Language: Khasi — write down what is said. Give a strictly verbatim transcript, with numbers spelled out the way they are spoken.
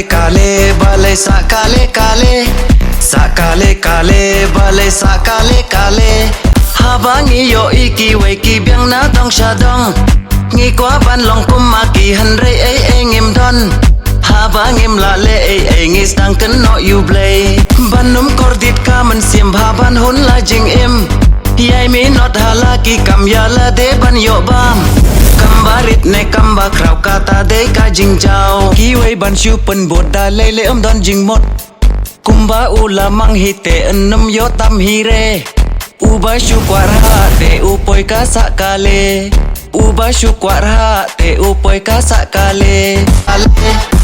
Kale balei sa kale kale, sa kale kale balei sa kale kale. Haba ngi ïohi kiwei ki biang na dong sha dong, ngi kwah ban long kum ma ki hynrei ei ei ngim don. Haba ngim lah leh ei ei ngi sdang kynnoh ïa U Blei. Ban ym kordit ka mynsiem bha ban hun la jingim. Ïai minot ha la ki kam ïa lade ban ïoh bam. Kam ba rit ne kam ba khraw kata dei ka jingjaw. Kiwei ban shu pynbud da lei lei ym don jingmut. Kumba u la mang hi te yn ym ïoh tam hi re. Uba shu kwah rhah te u poi ka sa kale. Uba shu kwah rhah te u poi ka sa kale. Kale.